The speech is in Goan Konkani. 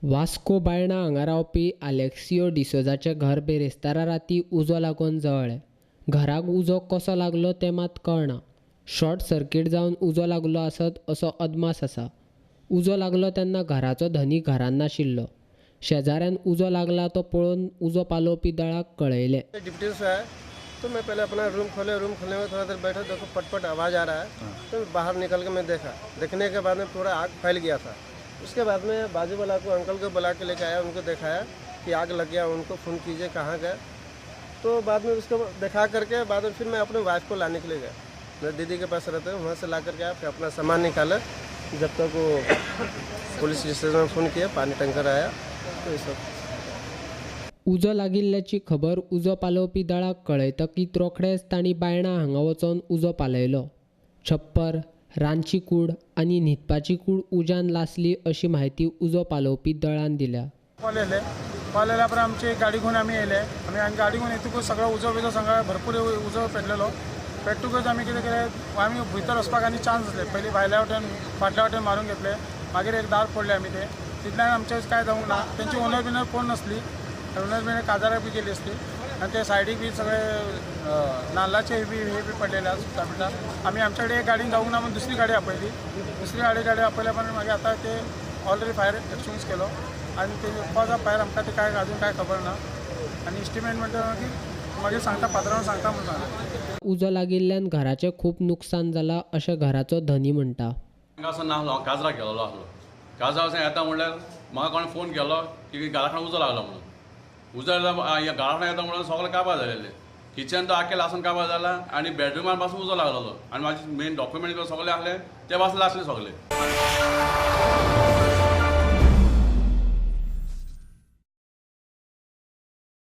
वास्को बायणा हांगा रावपी आलेक्सियो डिसोजाचें घर बिरेस्तारा राती उजो लागून जळ्ळें. घराक उजो कसो लागलो तें मात कळना. शॉर्ट सर्किट जावन उजो लागलो आसत असो अदमास आसा. उजो लागलो तेन्ना घराचो धनी घरांत नाशिल्लो. शेजाऱ्यान उजो लागला तो पळोवन उजो पालोवपी दळाक कळयलें. डिप्टी से आए तो मैं पहले अपना रूम खोले, रूम खोलने में थोड़ा देर बैठे, देखो पटपट आवाज़ आ रहा है, तो बाहर निकल के मैं देखा, देखने के बाद में पूरा आग फैल गया था। उसके बाद में बाजू वाला को अंकल को बुला के लेके आया, उनको दिखाया कि आग लग गया, उनको फ़ोन कीजिए कहाँ गए। तो बाद में उसको दिखा करके बाद में फिर मैं अपने वाइफ को लाने के लिए गया, मेरे दीदी के पास रहते हैं, वहाँ से ला करके आया, फिर अपना सामान निकाला। जब तक वो पुलिस स्टेशन में फ़ोन किया, पानी टैंकर आया, तो ये सब। उजो लागिल्ल्याची खबर उजो पालोवपी दळाक कळयतकीच रोखडेच तांणी बायणा हांगा वचोन उजो पालयलो. छप्पर, रांदची कूड आनी न्हिदपाची कूड उज्यान लासली अशी म्हायती उजो पालोवपी दळान दिल्या. कॉल येयले, कॉल येयल्या उपरांत आमची गाडी घेवन आमी येयले. आमी आनी गाडी घेवन येतकूच सगळो उजो बिजो सगळो भरपूर उजो पेटलेलो. पेट्टकूच आमी कितें केलें, आमी भितर वचपाक आनी चान्स आसले. पयलीं भायल्या वटेन फाटल्या वटेन मारून घेतले, मागीर एक दार फोडलें आमी, ते तितल्यान आमचें कांय जावंक ना. तेंची ओनर बिनर कोण नासली, ओनर बिनर काजाराक बी गेली आसली आनी ते सायडीक बी सगळे नाल्लाचे बी हे बी पडलेले आसा सुद्दां. आमी आमच्या कडेन एक गाडी जावंक ना म्हणून दुसरी गाडी आपयली. दुसरी गाडी आपयल्या पण मागीर आतां ते ऑलरेडी फायर एक्सटिंग्विश केलो आनी ते कॉज ऑफ फायर आमकां ते कांय अजून कांय खबर ना. आनी इस्टिमेट म्हणटा मागीर मागीर सांगता, पात्रांव सांगता म्हणून सांगता. उजो लागिल्ल्यान घराचें खूब नुकसान जालां अशें घराचो धनी म्हणटा. हांगासर ना आसलो, हांव काजराक गेल्लो आसलो. काजरा वचून येता म्हणल्यार म्हाका कोणें फोन केलो की घरा उजो लागलो म्हणून. उजो घरा येता म्हणून सगळें काबार जालेलें. किचन तो आख्खें लासून काबार जाला आनी बेडरुमान पासून उजो लागलेलो आनी म्हाजे मेन डॉक्युमेंट सगळे आसले ते पासून लासले सगळे.